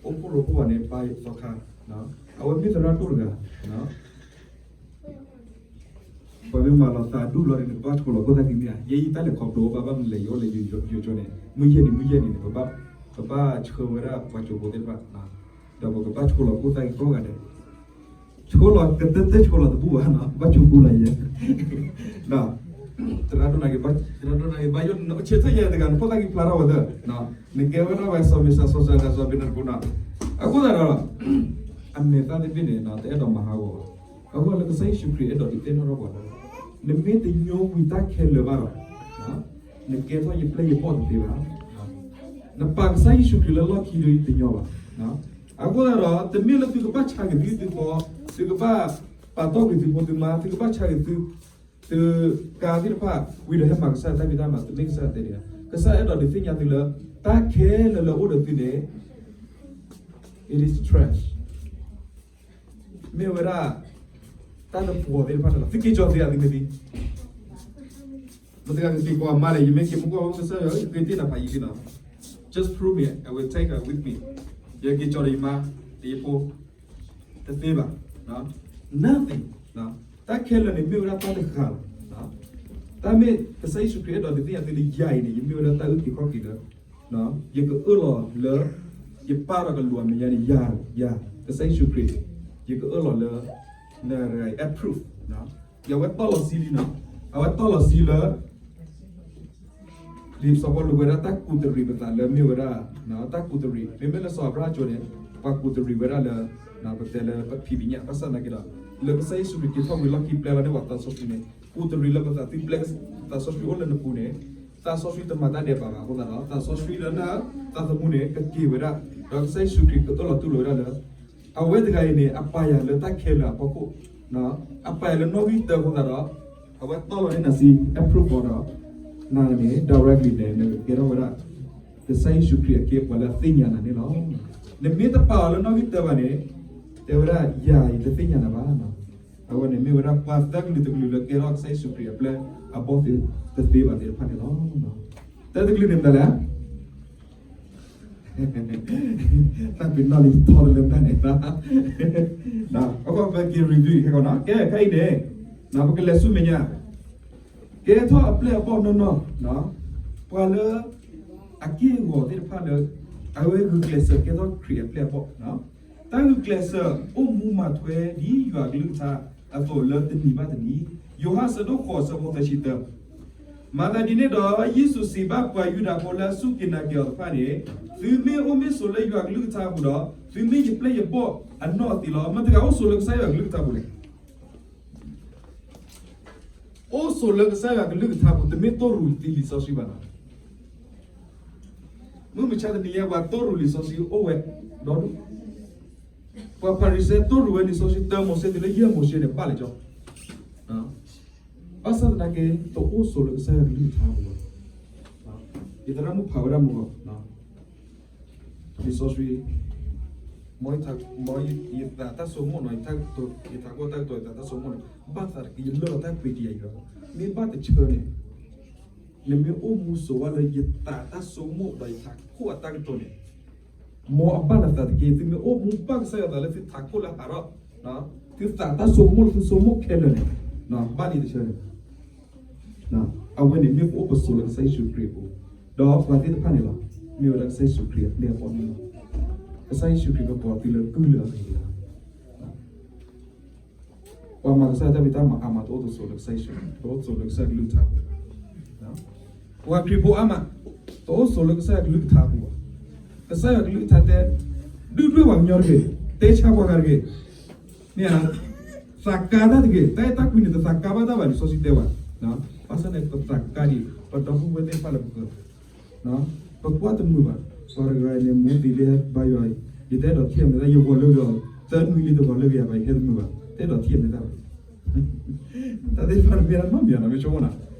အိၣ်ဖှိၣ်ရိဖှိၣ်ဘၣ်န့ၣ် ဘါယွၤသီခါ, အဝဲမ့ၢ်သရၣ်ဒိၣ်တဂၤ ပှၤမ့ၢ်မၤလီၤသးဒူၣ်လီၤန့ၣ် နကဘၣ်ဆှိးလီၤခိၣ်သၣ်ခံမ့ၢ်ဧါ, ယဲယတၢ်လဲၤခီဖျိဘၣ် ဘၣ်မနုၤလဲၣ် ယအိၣ်လၢယိၤကၠိန့ၣ် မုၢ်ယဲၢ်နံၤ မုၢ်ယဲၢ်နံၤန့ၣ် ပဘၣ်ဆှၢဝဲဒၣ်ပှၤကၠိဖိသ့ၣ်တဖၣ်, ဒီးပကဘၣ်ဆှိးလီၤခိၣ်သၣ်ခံကိးဂၤဒဲး, ဆှိးလီၤကတၢၢ်တၢၢ်ဆှိးလီၤတဘူၣ်ဘၣ်နီၤ ဘၣ်ဆိကူလီၤယဲ, သရၣ်ဒိၣ်နာ်က့ၤ သရၣ်ဒိၣ်နာ်က့ၤ ဘါယိၣ် ဆဲးထီၣ်ယဲတဂၤ နခိၣ်သၣ်ခံဖျါထီၣ်ဝဲသၢ, နကဲဝဲဒၣ်ဝဲစီၤမံၤစၢ်စီၤစၢ်တဂၤ စီၤဘ့းနၤတပူၤနီၤ, အဃိသတးဒီး အမဲာ်သၣ်သ့ၣ်တဖၣ်န့ၣ် တအဲၣ်ဒိးမၤဟးဂီၤဘၣ်, အဃိလၢကစၢ်ယ့ၣ်ၡူးခရံာ်အဲၣ်ဒိးဒုးသ့ၣ်နီၣ်ထီၣ်ပှၤလၢ နမ့ၢ်တညိကွံာ်တၢ်ခဲလၢာ်ဘၣ်ဒီး နကဲထီၣ်ယပျဲၢ်ယဘီၣ်တသ့ဘၣ်, နပာ်ကစၢ်ယ့ၣ်ၡူးခရံာ်လၢလီၢ်ခံဒီးတညီဘၣ်, အဃိသတးဒီး တမ့ၢ်လၢသုကဘၣ်ဆါက့ၤသုဟံၣ်သုဃီ, သုကဘၣ်ပာ်တီၢ်က့ၤသုဖိသုမါ, သုကဘၣ်ဆါက့ၤသု သုကါသ့ၣ်တဖၣ် ဝံၤဒီးဟဲမၤကစၢ်တၢ်ဖံးတၢ်မၤ တမ့ၢ်ကစၢ်တဲဒ်န့ၣ်, ကစၢ်အဲၣ်ဒိးဒုးသ့ၣ်ညါသုလၢ တၢ်ခဲလၢာ်လၢအိၣ်ဒီးသုန့ၣ် it is trash, မ့ၢ်ဝဲဒၣ် တၢ်တပှီၤသ့ၣ်တဖၣ်န့ၣ်လီၤ. သုက့ၤကၠီၤသ့ဧါ သုမ့ၢ်သံ မတၤတဂၤကက့ၤကိးအမါလဲၣ်, ယမ့ၢ်က့ၤမူကွၢ်ဝဲကစၢ်ယွၤ ယက့ၤတ့ၢ်နၤဖးယံာ်လံနီၤ, just prove me, I will take her with me, ယက့ၤကၠီၤဒီးယမါ ဒီးယဖိ တသ့ဘၣ်, nothing, တၢ်ခဲလၢာ်န့ၣ်မ့ၢ်ဝဲဒၣ်တၢ်တဂၤလီၤ. တၢ်မ့ၢ်ကစၢ်ယ့ၣ်ၡူးခရံာ်အဲၣ်ဒိးဒုးသ့ၣ်ညါသုလၢယၤအံၤန့ၣ် ယမ့ၢ်ဝဲဒၣ်တၢ်အုၣ်က့ၤခီၣ်က့ၤလၢ ယကအၢၣ်လီၤလၢ ယပၢ်ဒီးကလူးအမဲာ်ညါန့ၣ် ယၤ ယၤ ကစၢ်ယ့ၣ်ၡူးခရံာ် ယကအၢၣ်လီၤလၢ နတဂၤအံၤ approve, ယၤဝဲတီၢ်လီၤဆံလံနီၤ, အဝဲတီၢ်လီၤဆံလၢ ဒ်စီၤပီလူးဝဲဒၣ်တၢ်ကူးတရံးပသးလၢမ့ၢ်ဝဲဒၣ် တၢ်ကူးတရံး, မ့မ့ၢ်လၢစီၤအၤဘြၤဟၣ်ကၠိန့ၣ် ပှၤကူးတရံးဝဲဒၣ်လၢ ပတဲလၢပဖံးပညၣ် ဘၣ်ဆၣ်သနာ်က့ဒီး လၢကစၢ်ယ့ၣ်ၡူးခရံာ်က့ၤထီၣ်ဝံၤလီၢ်ခံပျဲလီၤန့ၢ်ပှၤသးစီဆှံန့ၣ် ကူးတရံးလၢပသး သုပျဲသးစီဆှံအိၣ်လၢနပူၤန့ၣ် သးစီဆှံတမၤတၢ်ဒဲးဘးဘၣ်အဃိသတးဒီး သးစီဆှံလၢနသးသမူန့ၣ် ကက့ၤဝဲဒၣ် ဒီးကစၢ်ယ့ၣ်ၡူးခရံာ်ကအၢၣ်လီၤတူၢ်လိာ်ဝဲဒၣ်လၢ အဝဲတဂၤအံၤန့ၣ် အပာ်ယၤလၢတၢ်ခဲလၢာ်အဖီခိၣ်, အပာ်ယၤလၢနီၣ်ဂံၢ်တၢအဃိသတးဒီး အဝဲတီၢ်လီၤန့ၢ်နၤစံ approve ဒီး နၤန့ၣ် directly န့ၣ် နကကဲထီၣ်ဝဲဒၣ် ကစၢ်ယ့ၣ်ၡူးခရံာ်အကဲပှၤလၢအသ့ၣ်ညါနၤန့ၣ်လီၤ. နမ့ၢ်တပာ်အီၤလၢနီၣ်ဂံၢ်တၢဘၣ်န့ၣ် တဲဝဲဒၣ်ယၤအံၤတသ့ၣ်ညါနၤဘၣ်. အဝဲန့ၣ်မ့ၢ်ဝဲဒၣ်ပှၤသၢကလုာ်တကလုာ်လၢကဲထီၣ်ကစၢ်ယ့ၣ်ၡူးခရံာ်အပျဲၢ်အဘီၣ်သ့ၣ်တသ့ဘၣ်သ့ၣ်တဖၣ်န့ၣ်လီၤ. တၢ်တကလုာ်န့ၣ်မတၤလဲၣ် တၢ်ပ့ၤနီၣ်လံထီတလၢတၢ်န့ၣ်, အဃိပက့ၤ review ခဲကီးနီၤ, ကဲခဲအံၤန့ၣ် ပကလဲၤဆူမဲာ်ညါ, ကဲထီၣ်အပျဲၢ်အဘီၣ်နီၢ်နီၢ်, ပှၤလၢအက့ၢ်အဂီၤသ့ၣ်တဖၣ်လၢ အဝဲဂုာ်ကျဲးစၢးကဲထီၣ်ခရံာ်အပျဲၢ်အဘီၣ်, တၢ်ဂုာ်ကျဲးစၢးအိၣ်မူမၤထွဲဒ်ယွၤကလုၢ်ကထါအသိးလၢတနံၤဘၣ်တနံၤ, ယိၤဟၣ်အဆၢဒိၣ်ဃိးအဆၢဖိသၢဆံတၢ, မၤသးဒ်န့ၣ်ဒီး ယ့ၣ်ၡူးစံးဘၣ်ပှၤယူဒၤဖိလၢအစူၢ်က့ၤနာ်က့ၤအီၤတဖၣ်န့ၣ်, သုမ့ၢ်အိၣ်မ့ၢ်ဆိးလၢယွၤကလုၢ်ကထါအပူၤဒီး, သုမ့ၢ်ယပျဲၢ်ယဘီၣ်အနီၢ်သံးလီၤ. မတၤတဂၤအိၣ်ဆိးလၢကစၢ်ယွၤကလုၢ်ကထါပူၤလဲၣ်. အိၣ်ဆိးလၢကစၢ်ယွၤကလုၢ်ကထါပူၤ တမ့ၢ်တိၢ်ရူးသံလံာ်စီဆှံဘၣ်နီၤ. မုၢ်မဆါတနံၤအံၤ ပှၤတိၢ်ရူးလံာ်စီဆှံအိၣ်ဝဲဒီဒူၣ်, ပှၤဖၤရံၤၡဲတိၢ်ရူးဝဲလံာ်စီဆှံ တၢမိၤၡ့တုၤလၢယဲၢ်မိၤၡ့န့ၣ် ဘၣ်လံာ်ကၠီ, ဘၣ်ဆၣ်သနာ်က့ တအိၣ်ဆိးလၢကစၢ်ယွၤကလုၢ်ကထါပူၤဘၣ်. ယသရၣ်မုၣ်ဖးဝဲဒၣ်မုၢ်ဂီၤ လံာ်စီဆှံ, မ်ယသးတၢ်ဆိကမိၣ်နီၤ, ယထးခိၣ်တၢ်ကတိၤ ယသးတၢ်ဆိကမိၣ်န့ၣ်, ဘၣ်သးတက့ၢ် ယလၢလီၤတၢ်ပ့းတံာ်ယၤယွၤ, မ့ၢ်ဘၣ်တဆၢန့ၣ်, နမ့ၢ်အိၣ်မူဆိးဝဲလၢယသးတၢ်ဆိကမိၣ်ဒီးယထးခိၣ်အတၢ်ကတိၤန့ၣ်, မ်အဘၣ်နသးတက့ၢ်. သုမ့ၢ်အိၣ်မူဘၣ်ကစၢ်ယွၤအသးလၢသုထးခိၣ်လၢဟးထီၣ်, သုသးတၢ်ဆိကမိၣ်လၢသုဆိကမိၣ်ခဲလၢာ်န့ၣ်, ဘၣ်လံာ်တဆၢန့ၣ် အဝဲန့ၣ်မ့ၢ်ပအိၣ်ပဆိးလၢကစၢ်ယ့ၣ်ၡူးခရံာ်အပူၤ, ဒီးပှၤသ့ၣ်တဖၣ်န့ၣ်လီၤ, မ့ၢ်ဝဲဒၣ်ကစၢ်ယ့ၣ်ၡူးခရံာ်အပျဲၢ်အဘီၣ်န့ၣ်လီၤ. ကစၢ်ယ့ၣ်ၡူးခရံာ်ကကိးသုလၢကုၢ်လၢအဂ့ၤန့ၣ်လီၤ. ပှၤမၤကစၢ်ယွၤတၢ်ဖံးတၢ်မၤအါမး တအိၣ်တဆိးလၢကစၢ်ယ့ၣ်ၡူး, တအိၣ်ဆိးလၢကစၢ်ယွၤကလုၢ်ကထါပူၤ, ပှၤခရံာ်ဖိအါမး တအိၣ်ဆိးလၢကစၢ်ယွၤကလုၢ်ကထါပူၤဘၣ်. ကစၢ်ယွၤကလုၢ်ကထါတဲ, ဒုၣ်ဒွဲၣ်ပှၤကညီတဂ့ၤ, တဲဆါပှၤဂၤတဂ့ၤ, မ့ၢ်ဧါ, သးကါတၢ်တဂ့ၤ, တၢ်အဲၣ်တၢ်ကွံန့ၣ် တသးကါဘၣ်တၢ်ဘၣ်န့ၣ် စီဆှံတဲဝဲ, ဘၣ်ဆၣ်န့ၣ် ပသးကါဒံး ပဒီပုၢ်ဝဲၢ်သ့ၣ်တဖၣ်လၢပဃၢၤ, ပကွၢ်တမုာ်ဘၣ်, ပှၤတဂၤန့ၣ် မူသံးလၢဘါယွၤအံၤ, ယတအဲၣ်ဒိးထံၣ်အမဲာ်သၣ်, ယဂီၤလၢဂ့ၤအီၤ, သၢနွံလံတဂီၤလၢဂ့ၤယၤဘၣ်, ယဟဲတမုာ်ဘၣ်, တအဲၣ်ဒိးထံၣ်အမဲာ်သၣ်ဘၣ်. တၢ်သ့ၣ်တဖၣ်န့ၣ်မ့ၢ်ဒၣ်နီတမံၤနီၤ မ့ၢ်ဆိကမိၣ်နၤ,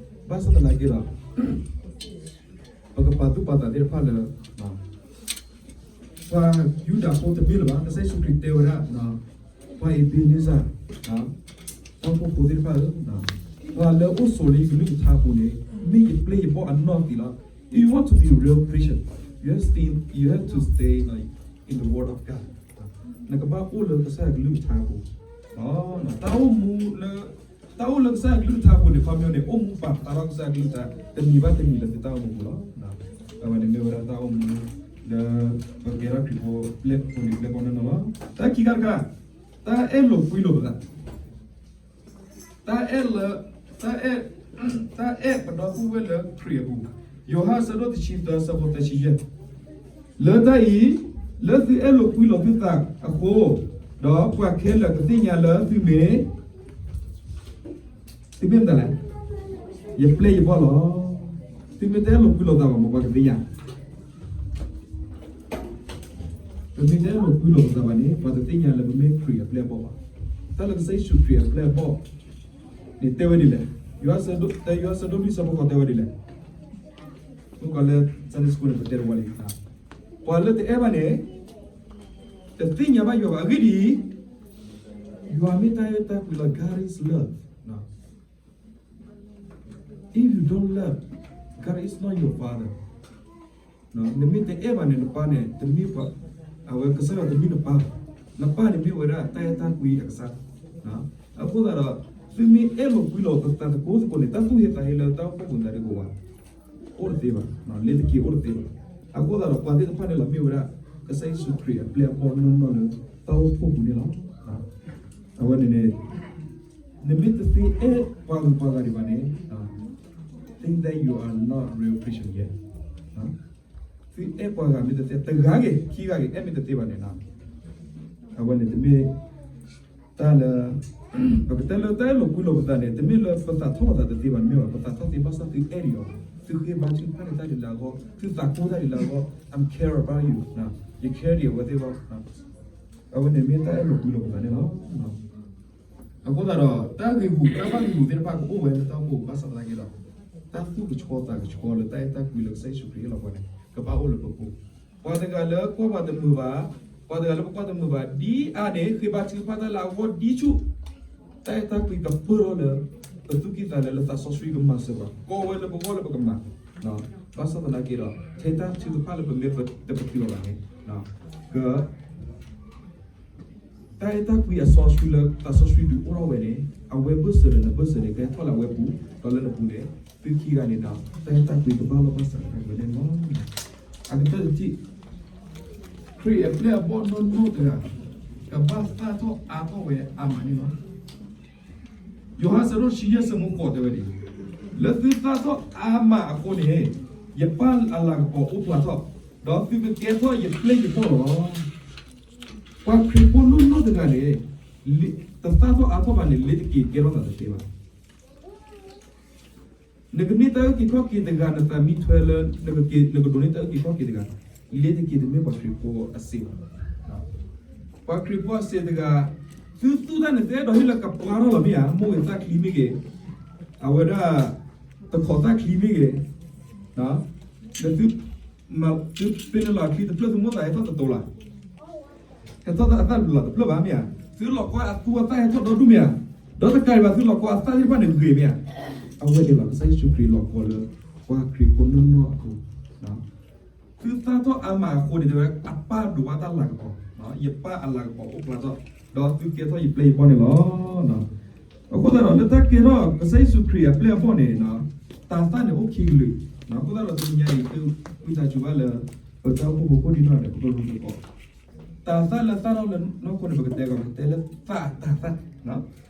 ဘၣ်ဆၣ်သနာ်က့ဒီး ပကပာ်သူၣ်ပာ်သးသ့ၣ်တဖၣ်လၢ ပှၤယူဒၤဖိတမ့ၢ်လၢၤဘၣ်. ကစၢ်ယ့ၣ်ၡူးခရံာ်တဲဝဲဒၣ်, ပှၤအ့ဘ့နံစၢ်, တၢ်အိၣ်ဖှိၣ်ဖိသ့ၣ်တဖၣ်ဧၢ, ပှၤလၢအိၣ်ဆိးလၢယကလုၢ်ကထါပူၤန့ၣ် မ့ၢ်ယပျဲၢ်ယဘီၣ်အနီၢ်သံးလီၤ. If you want to be a real Christian, you have to stay, you have to stay in the word of God. နကဘၣ်အိၣ်လၢကစၢ်ယွၤကလုၢ်ကထါပူၤ, တၢ်အိၣ်မူလၢ တၢ်အိၣ်လၢကစၢ်ယွၤကလုၢ်ကထါပူၤန့ၣ် ခီပညီန့ၣ် အိၣ်မူပာ်ဖျါထီၣ်ကစၢ်ယွၤကလုၢ်ကထါ တနံၤဘၣ်တနံၤလၢသုတၢ်အိၣ်မူပူၤလီၤ. အဝဲန့ၣ်မ့ၢ်ဝဲဒၣ်တၢ်အိၣ်မူလၢ ပကဲထီၣ်ခရံာ်ဖိ ပျဲၢ်ဖိန့ၣ်ပျဲၢ်ဘီၣ်နီၢ်နီၢ်လီၤ. တၢ်ခံခါတခါ, တၢ်အဲၣ်လိာ်ကွံလိာ်ပသး တၢ်အဲၣ်လၢ, တၢ်အဲၣ်, တၢ်အဲၣ်ပဒီပုၢ်ဝဲၢ်လၢခရံာ်အပူၤ, ယိၤဟၣ်အဆၢဒိၣ်တဆံသၢအဆၢဖိသၢဆံယဲၢ်, လၢတၢ်အံၤ, လၢသုအဲၣ်လိာ်ကွံလိာ်သုသးအဃိ, ဒီးပှၤခဲလၢာ်ကသ့ၣ်ညါလၢသုမ့ၢ် သုမ့ၢ်မတၤလဲၣ်, ယပျဲၢ်ယဘီၣ်လီၤ. သုမ့ၢ်တအဲၣ်လိာ်ကွံလိာ်သးဘၣ် မ်ပှၤကသ့ၣ်ညါ ပမ့ၢ်တအဲၣ်လိာ်ကွံလိာ်ပသးဘၣ်န့ၣ် ပှၤတသ့ၣ်ညါလၢပမ့ၢ်ခရံာ်အပျဲၢ်အဘီၣ်ဘၣ်. တၢ်လၢကစၢ်ယ့ၣ်ၡူးခရံာ်အပျဲၢ်အဘီၣ်န့ၣ် တဲဝဲဒ်လဲၣ်. ယိၤဟၣ်ဆၢဒိၣ်, ယိၤဟၣ်ဆၢဒိၣ်လွံၢ်ဆၢဖိဃိးတဲဝဲဒ်လဲၣ်. မ့ၢ်ကီးလၢ Sunday School န့ၣ် ပတဲတဝီလံ, ပှၤလၢတအဲၣ်ဘၣ်န့ၣ် တသ့ၣ်ညါဘၣ်ယွၤဘၣ်. အဂ့ၢ်ဒ်အံၤ, ယွၤမ့ၢ်တၢ်အဲၣ်တၢ်ကွံလီၤ. God is love. If you don't love, God is not your father. နမ့ၢ်တအဲၣ်ဘၣ်န့ၣ် နပၢ်န့ၣ် တမ့ၢ်ပှၤ, အဝဲကစၢ်ယွၤတမ့ၢ်နပၢ်ဘၣ်. နပၢ်န့ၣ်မ့ၢ်ဝဲဒၣ်တၢ်အဲၣ်တၢ်ကွံအကစၢ်. အဃိသတးဒီး သုမ့ၢ်အဲၣ်လိာ်ကွံလိာ်ပသးသကိးသကိးန့ၣ် တၢ်သူၣ်ဟ့သးဟ့လၢတၢ်အိၣ်ဖှိၣ်ပူၤန့ၣ်တအိၣ်ဘၣ်, အိၣ်တသ့ဘၣ်, လ့ၤတက့ၤအိၣ်တသ့ဘၣ်. အဃိသတးဒီး ပှၤသ့ၣ်တဖၣ်န့ၣ်လီၤ မ့ၢ်ဝဲဒၣ် ကစၢ်ယ့ၣ်ၡူးခရံာ်အပျဲၢ်အဘီၣ်နီၢ်နီၢ်လၢတၢ်အိၣ်ဖှိၣ်ပူၤန့ၣ်လီၤ. အဝဲန့ၣ်န့ၣ် နမ့ၢ်တသ့အဲၣ်ပှၤဂုၤပှၤဂၤဒံးဘၣ်န့ၣ်, think that you are not real Christian yet. သုအဲၣ်ပှၤဂၤမ့ၢ်တသ့, တဂၤဂ့ၤ ခံဂၤဂ့ၤ အဲၣ်မ့ၢ်တသ့ဘၣ်န့ၣ်, အဝဲန့ၣ်တမ့ၢ်တၢ်လၢ ပကတဲလၢတၢ်အဲၣ်လိာ်ကွံလိာ်ပသးန့ၣ် တမ့ၢ်လၢပသးထီၣ်လိာ်သးတသ့ဘၣ်, မ့ၢ်ဘၣ် ပသးထီၣ်သ့ဘၣ်ဆၣ်သုအဲၣ်ဒံးအီၤ, သုဃ့ဘါထုကဖၣ်န့ၢ်တၢ်ဒ်လၢအဂီၢ်, သုသးကိၢ်တၢ်ဒ်လၢအဂီၢ်, I'm care about you, ယ care ဒံးအဝဲသ့ၣ်အဂီၢ်. အဝဲန့ၣ်မ့ၢ်တၢ်အဲၣ်လိာ်ကွံလိာ်ပသးန့ၣ်လီၤ. အဃိသတးဒီး တၢ်ဂ့ၢ်ဂူာ် တၢ်ဘၣ်ဂ့ၢ်ဂူာ်သ့ၣ်တဖၣ်ကအိၣ်ဝဲလၢတၢ်အိၣ်ဖှိၣ် ဘၣ်ဆၣ်သနာ်က့ဒီး တၢ်သူၣ်ကဆှီသးကဆှီလၢတၢ်အဲၣ်တၢ်ကွံလၢကစၢ်ယ့ၣ်ၡူးခရံာ်ဟ့ၣ်လီၤပှၤန့ၣ် ကဘၣ်အိၣ်လၢပပူၤ. ပှၤတဂၤလၢကွၢ်ပှၤတမုာ်ဘၣ်, ပှၤတဂၤလၢပကွၢ်တမုာ်ဘၣ် ဒ်အါန့ၣ် ဃ့ဘါထုကဖၣ်တၢ်လၢအဂီၢ်ဒ်ဆူၣ်, တၢ်အဲၣ်တၢ်ကွံကပၢၢ်ထီၣ်လၢ ပသူၣ်ကံၢ်သးလဲလၢသးစီဆှံကမၤစၢၤပှၤ ကီဝဲလၢပဂီၢ်လၢပကမၤ, ဘၣ်ဆၣ်သနာ်က့ဒီး ထဲတၢ်ထုကဖၣ်လၢပမ့ၢ်တပတုာ်အီၤဘၣ်န့ၣ် က တၢ်အဲၣ်တၢ်ကွံအစီဆှံလၢသးစီဆှံဒုးအိၣ်ထီၣ်ဝဲန့ၣ် အဝဲဘၢၣ်စၢၤဒီးနဘၢၣ်စၢၤန့ၣ် ကဟဲထီၣ်လၢအဝဲပူၤ, ဒီးလၢနပူၤန့ၣ် သုခံဂၤန့ၣ်ဒီး တၢ်အဲၣ်တၢ်ကွံကဘၣ်လိာ်ဘၣ်စးတဂၤန့ၣ်လီၤ. အကတၢၢ်တထံၣ်, ခရံာ်အပျဲၢ်အဘီၣ်နီၢ်နီၢ်တဂၤ ကဘၣ်သၣ်ထီၣ်အါထီၣ်ဝဲအါမးန့ၣ်လီၤ. ယိၤဟၣ်ဆၢဒိၣ်တဆံယဲၢ်ဆၢဖိဃိးတဲဝဲဒ်အံၤ, လၢသုသၣ်ထီၣ်အါမးအဃိန့ၣ်, ယပၢ်အလၤကပီၤအိၣ်ဖျါထီၣ်, ဒီးသုကကဲထီၣ်ယပျဲၢ်ယဘီၣ်လီၤ. ပှၤခရံာ်ဖိနီၢ်နီၢ်တဂၤန့ၣ် တသၣ်ထီၣ်အါထီၣ်ဘၣ်န့ၣ် လ့ၤတက့ၤကဲထီၣ်သးတသ့ဘၣ်. နကန့ၢ်တၢ်အုၣ်က့ၤခီၣ်က့ၤတဂၤ နသးမံထွဲလၢ နကဒိးန့ၢ်တၢ်အုၣ်က့ၤခီၣ်က့ၤတဂၤ, လ့ၤတက့ၤတမ့ၢ်ပှၤခရံာ်ဖိအစ့းဘၣ်. ပှၤခရံာ်ဖိအစ့းတဂၤ, သုသူၣ်တၢ်န့ၣ် သုအဲၣ်ဒိးဟ့ၣ်လၢကပှၢ်ထီၣ်လီၤမ့ၢ်ဧါ, မိၢ်ဂ့ၤသၣ်ချံမ့ၢ်ဂ့ၤ, အဝဲဒၣ် တခိးသၣ်ချံမ့ၢ်ဂ့ၤ, သု သုပ့ၤနလီၤချံတဖျၢၣ် သုမိၢ်သးဟဲထီၣ်တတိၤလီၤ. ဟဲထီၣ်အသၣ်လူၤလီၤတဖျၢၣ်ဘၣ်မ့ၢ်ဧါ, သုလီၤကီအသူအသၣ်ဟဲထီၣ်ဒီဒူၣ်မ့ၢ်ဧါ, ဒီးတကးဒံးဘၣ် သုလီၤကီအသၣ်သ့ၣ်တဖၣ်န့ၣ်ဂ့ၤမ့ၢ်ဧါ. အဝဲန့ၣ်လီၤ ကစၢ်ယ့ၣ်ၡူးခရံာ်လီၤကီလၢ ပှၤခရံာ်ဖိနီၢ်နီၢ်အဃိ သုသၣ်ထီၣ်အါမးအဃိန့ၣ် တဲဝဲ အပၢ်ဒိးဘၣ်တၢ်လၤကပီၤ, ယပၢ်အလၤကပီၤအိၣ်ဖျါထီၣ်, ဒီးသုကဲထီၣ်ယပျဲၢ်ယဘီၣ်န့ၣ်လီၤ. အဃိသတးဒီး လၢတၢ်ကဲထီၣ်ကစၢ်ယ့ၣ်ၡူးခရံာ်အပျဲၢ်အဘီၣ်န့ၣ်, တၤသၣ်န့ၣ်အိၣ်ခံကလုာ်, အဃိသတးဒီးတနံၤညါအံၤ သုဝံသးစူၤဘၣ်လၢ ပတၢ်အိၣ်ဖှိၣ်ဖိကိးဒံနီၢ်ဒဲး ပကလူၤသကိး တၤသၣ်လၢသၣ်ထီၣ်လၢနီၢ်ခိန့ၣ် ပကတဲကီး ပကတဲလၢသးအတၤသၣ်, သးအတၤသၣ်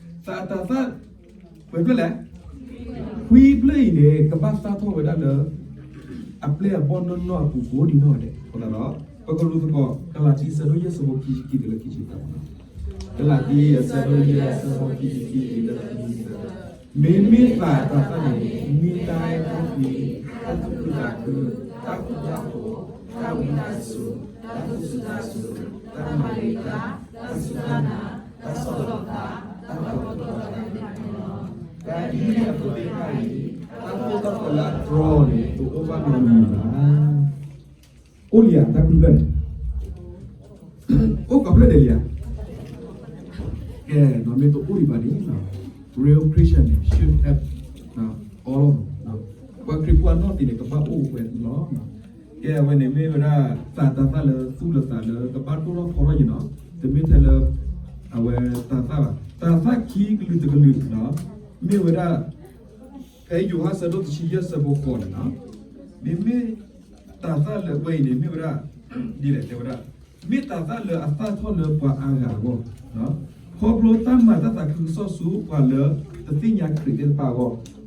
ပှဲၤဖျၢၣ်လဲၣ်, ခွံဖျၢၣ်အံၤန့ၣ် ကဘၣ်သၣ်ထီၣ်ဝဲဒၣ်လၢ အပျဲၢ်အဘီၣ်နီၢ်နီၢ်အပူၤကိးဒံနီၢ်ဒဲး. အဃိသတးဒီး ပကလူၤသကိး ကလၤတံ အဆၢဒိၣ်ယဲၢ် အဆၢဖိခံဆံခံတုၤလၢခံဆံသၢ, ကလၤတံ အဆၢဒိၣ်ယဲၢ် အဆၢဖိခံဆံခံတုၤလၢခံဆံသၢ, မ့မ့ၢ်သးအတၤသၣ်န့ၣ် မ့ၢ်တၢ်အဲၣ်တၢ်ကွံ, တၢ်သူၣ်ခုသးခု, တၢ်ဃူတၢ်ဖိး, တၢ်ဝံသးစူၤ, တၢ်သူၣ်စူၤသးစူၤ, တၢ်မၤဂ့ၤတၢ်, တၢ်စူၢ်တၢ်နာ်, တၢ်ဆီၣ်လီၤသး, တၢ်မၤပီၣ်ထီၣ်တၢ်သ့ၣ်တဖၣ်န့ၣ်လီၤ. တၢ်ဒ်န့ၣ်အသိးသ့ၣ်တဖၣ်အံၤ တၢ်သိၣ်တၢ်သီလၢအတြီအီၤန့ၣ် တအိၣ်ဘၣ်နီတမံၤဘၣ်. အိၣ်လံဧါ တၢ်ခွံဖျၢၣ်န့ၣ်, အိၣ်ကီးဖျၢၣ်ဒဲးလံဧါ. ကဲ, မ့ၢ်တအိၣ်ဒံးဘၣ်န့ၣ်, real Christian န့ၣ် should have all of them. ပှၤခရံာ်ဖိအနီၢ်သ့ၣ်န့ၣ် ကဘၣ်အိၣ်ဝဲန့ၣ်လီၤ. ကဲ, အဝဲန့ၣ်မ့ၢ်ဝဲဒၣ် သးတၤသၣ်လၢသူၣ်လၢသးလၢကဘၣ်ဒိၣ်ထီၣ်ဖီထီၣ်ယံၤနီၤ, တမ့ၢ်ထဲလၢ အဝဲတၤသၣ်ဘၣ်. တၤသၣ်ခံကလုာ်တကလုာ်န့ၣ် မ့ၢ်ဝဲဒၣ် ဖဲယိၤဟၣ်ဆၢဒိၣ်တဆံယဲၢ်ဆၢဖိဃိးန့ၣ်နီၤ, မ့မ့ၢ်တၤသၣ်လၢဝဲအံၤန့ၣ် မ့ၢ်ဝဲဒၣ် ဒ်လဲၣ်တဲဝဲဒၣ်, မ့ၢ်တၤသၣ်လၢအသၣ်ထီၣ်လၢပှၤအါဂၤအဂီၢ်, ခီဖျိတၢ်မၤတၢ်သးခုကစီၣ်ဆူပှၤလၢတသ့ၣ်ညါခရံာ်သ့ၣ်တဖၣ်အဂီၢ်,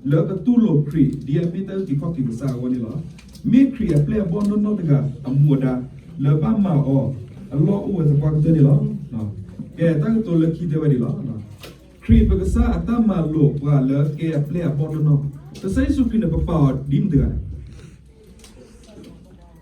လၢကတူၢ်လိာ်ခရံာ်ဒ်အမ့ၢ်တၢ်အုၣ်က့ၤခီၣ်က့ၤကစၢ်အဂီၢ်န့ၣ်လီၤ. မ့ၢ်ခရံာ်အပျဲၢ်အဘီၣ်နီၢ်နီၢ်တဂၤအမူအဒါ လၢဘၣ်မၤအီၤအလီၢ်အိၣ်ဝဲသပှၢ်ကတၢၢ်န့ၣ်လီၤ. ကဲ, တၢ်ကတိၤလၢခံတဲဝဲဒ်လီၤ. ခရံာ်ပကစၢ်အတၢ်မၤလိာ်ပှၤလၢကဲအပျဲၢ်အဘီၣ်နီၢ်နီၢ်, ကစၢ်ယ့ၣ်ၡူးခရံာ်န့ၣ် ပပာ်အီၤဒ်မတၤတဂၤလဲၣ်. ဒ်ကစၢ်တဂၤမ့ၢ်ဧါ. ဒ်ကစၢ်တဂၤအသိးဒီး ကစၢ်ခဲလၢာ်ကစၢ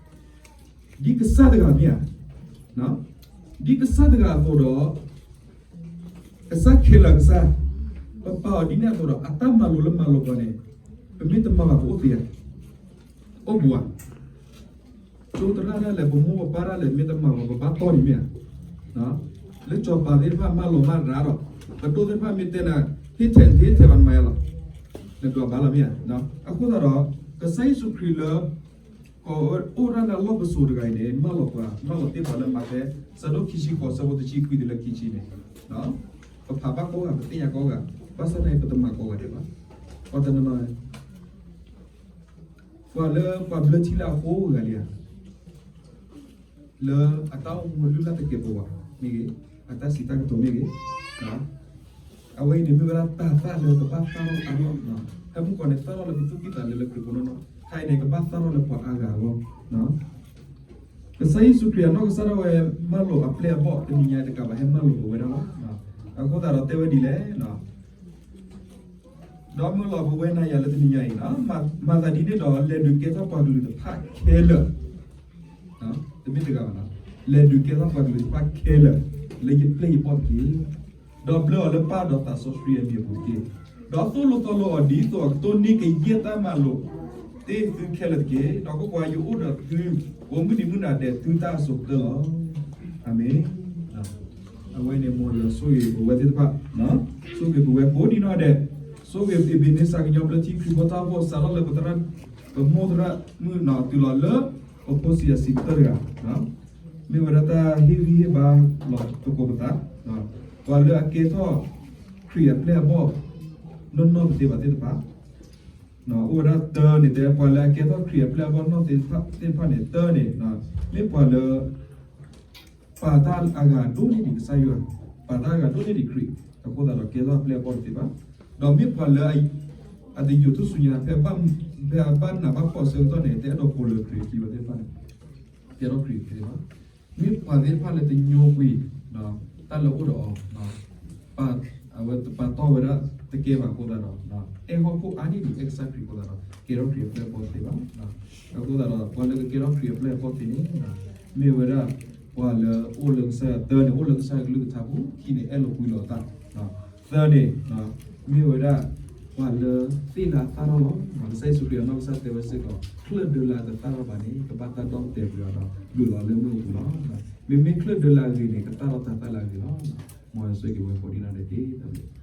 ်, ပပာ်အီၤဒ်န့ၣ်အသိးဒီး အတၢ်မၤလိာ်လၢမၤလိာ်ပှၤန့ၣ် ပမ့ၢ်တမၤဘၣ်ပအိၣ်သ့ဧါ. အိၣ်ဘူးဧါ. ကၠိသရၣ်ဒၣ်လဲာ် ပမိၢ်ပပၢ်ဒၣ်လဲာ် မ့ၢ်တမၤဘၣ် ပဘၣ်တီၢ်ဒံးမ့ၢ်ဧါ. လၢစီၤပၤသ့ၣ်တဖၣ်မၤလီၤမၤရၤဒီး ပဒိၣ်သ့ၣ်တဖၣ်မ့ၢ်တဲနၤ ဟ့ၣ်ထဲး ဟ့ၣ်ထဲးဘၣ်နမၤယါလီၤ. နဒွးဘၣ်လီၤမ့ၢ်ဧါ. အဃိသတးဒီး ကစၢ်ယ့ၣ်ၡူးခရံာ်လၢ ကအိၣ်ဒၣ်လၢအလီၢ်ပစိာ်တဂၤအံၤန့ၣ် မၢလီၤပှၤ, မၢလီၤတ့ၢ်ပှၤလၢမးသဲ ဆၢဒိၣ်ခံဆံဃိး ဆၢဖိတဆံခွံတုၤလၢခံဆံန့ၣ်, ပဖးဘၣ်ကိးဂၤ ပသ့ၣ်ညါကိးဂၤ, ဘၣ်ဆၣ်သနာ်က့ ပတမၤကိးဂၤဒဲးဘၣ်. ပှၤတနီၤနီၤ ပှၤလၢပှၤဘျၢထံလၢအဃိဂၤလံဧါ, လၢအတၢ်အိၣ်မူအလုၢ်လၢ်တကဲးပဝးမ့ၢ်ဂ့ၤ, အတၢ်စံးတၢ်ကတိၤမ့ၢ်ဂ့ၤ, အဝဲအံၤန့ၣ်မ့ၢ်ဝဲဒၣ်တၤသၣ်လၢကဘၣ်သၣ်ထီၣ်အါထီၣ်, ဖဲမုၢ်ကီၢ်န့ၣ် သၣ်ထီၣ်လၢပသူၣ်ကံၢ်သးလဲလၢခရံာ်ဖိနီၢ်နီၢ်, ခဲအံၤန့ၣ် ကဘၣ်သၣ်ထီၣ်လၢပှၤအါဂၤအဂီၢ်. ကစၢ်ယ့ၣ်ၡူးခရံာ်အနီၢ်ကစၢ်ဒၣ်ဝဲ မၢလီၤအပျဲၢ်အဘီၣ်တနံၤညါတကးဘၣ် ဟဲမၢလီၤပဝဲဒၣ်လီၤ. အဃိသတးဒီးတဲဝဲဒ်လဲၣ် ဒီးမၢလီၤပဝဲနၤယၤလၢတနံၤညါအံၤ, မၤသးဒ်န့ၣ်ဒီး လဲၤဒုးကဲထီၣ်ပှၤကလုာ်တဖၣ်ခဲလၢာ်, တမ့ၢ်တဂၤဘၣ်, လဲၤဒုးကဲထီၣ်ပှၤကလုာ်တဖၣ်ခဲလၢာ် လၢယပျဲၢ်ယဘီၣ်တက့ၢ်. ဒီးဘျၢအီၤလၢပၢ်ဒီးသးစီဆှံအမံၤအပူၤတက့ၢ်. ဒီးသိၣ်လိသီလိအီၤဒ်သိးအကတိၢ်န့ၢ်ကယဲၢ်တၢ်မၤလိာ်သ့ၣ်သုခဲလၢာ်တက့ၢ်. ဒီးကွၢ်ကွၢ်, ယအိၣ်ဒီးသု ကိးမုၢ်နံၤမုၢ်နၤဒဲး တုၤတၢ်အစိၤကတၢၢ်လီၤ. အၤမ့ၣ်. အဝဲန့ၣ်မ်ယွၤဆိၣ်ဂ့ၤပဝဲသ့ၣ်တဖၣ်, ဆိၣ်ဂ့ၤပဝဲကိးဒံနီၢ်ဒဲး, ဆိၣ်ဂ့ၤအ့ဘ့နံစါကညီဘျၢထံခရံာ်ဖိတၢ်အိၣ်ဖှိၣ် စးထီၣ်လၢပသရၣ်, ပမိၢ်သရၣ်မုၣ်နီၤ တုၤလီၤလၢ ပဖိဆံးအဆံးကတၢၢ်တဂၤ, မ့ၢ်ဝဲဒၣ်တၢ်ဟ့ၣ်ဂံၢ်ဟ့ၣ်ဘါလီၤသကိးပသး, ပှၤလၢအကဲထီၣ် ခရံာ်အပျဲၢ်အဘီၣ် နီၢ်နီၢ်တသ့ဘၣ်သ့ၣ်တဖၣ်, အိၣ်ဝဲဒၣ်တၢန့ၣ် တဲပှၤလၢအကဲထီၣ်ခရံာ်အပျဲၢ်အဘီၣ်နီၢ်သ့ၣ်တဖၣ်န့ၣ် တၢန့ၣ် မ့ၢ်ပှၤလၢ ပာ်တၢ်အဂၤဒိၣ်န့ၢ်ဒံးကစၢ်ယွၤ, ပာ်တၢ်အဂၤဒိၣ်န့ၢ်ဒံးခရံာ်အဃိသတးဒီး ကဲထီၣ်အပျဲၢ်အဘီၣ်တသ့ဘၣ်. ဒီးမ့ၢ်ပှၤလၢ အတယူးထူၣ်စုညါ ဖဲအဘၣ်နးဘၣ်ဖှီၣ်အဆၢကတီၢ်န့ၣ် တအဲၣ်ဒိးကိးလၢခရံာ်အခံဘၣ်သ့ၣ်တဖၣ်န့ၣ် ကဲထီၣ်ခရံာ်တသ့ဘၣ်. မ့ၢ်ပှၤသ့ၣ်တဖၣ်လၢတညိကွံာ် တၢ်လၢအအိၣ်ဒီးအီၤ အဝဲတပာ်တီၢ်ဝဲဒၣ်တကဲဘၣ်အဃိသတးဒီး အဲၣ်ဟီၣ်ခိၣ်အါန့ၢ်ဒံး အဲၣ်ကစၢ်ခရံာ်အဃိသတးဒီး ကဲထီၣ်ခရံာ်အပျဲၢ်အဘီၣ်တသ့ဘၣ်. အဃိသတးဒီး ပှၤလၢကကဲထီၣ်ခရံာ်အပျဲၢ်အဘီၣ်သ့န့ၣ် မ့ၢ်ဝဲဒၣ် ပှၤလၢအိၣ်လၢကစၢ်ယွၤ, တၢန့ၣ် အိၣ်လၢကစၢ်ယွၤကလုၢ်ကထါပူၤ, ခံန့ၣ် အဲၣ်လီၤကွံလီၤအသး, သၢန့ၣ် မ့ၢ်ဝဲဒၣ် ပှၤလၢသ့ၣ်လၢအသၣ်ထီၣ်လီၤ. ကစၢ်ယ့ၣ်ၡူးခရံာ်အနီၢ်ကစၢ်တဲဝဲစ့ၢ်ကီး ချၢၣ်ဒၢလၢအတသၣ်ထီၣ်ဘၣ်န့ၣ် ကဘၣ်တၢ်ဒီၣ်တဲာ်ပှၤဒီး ဒုးလီၤလၢမုၢ်အပူၤလီၤ. မ့မ့ၢ်ချၢၣ်ဒၢလၢအဂ့ၤန့ၣ် ကသၣ်ထီၣ်တၤသၣ်လၢအဂ့ၤလီၤ. မ်ယွၤဆိၣ်ဂ့ၤဝဲကိးဒံနီၢ်ဒဲးတက့ၢ်.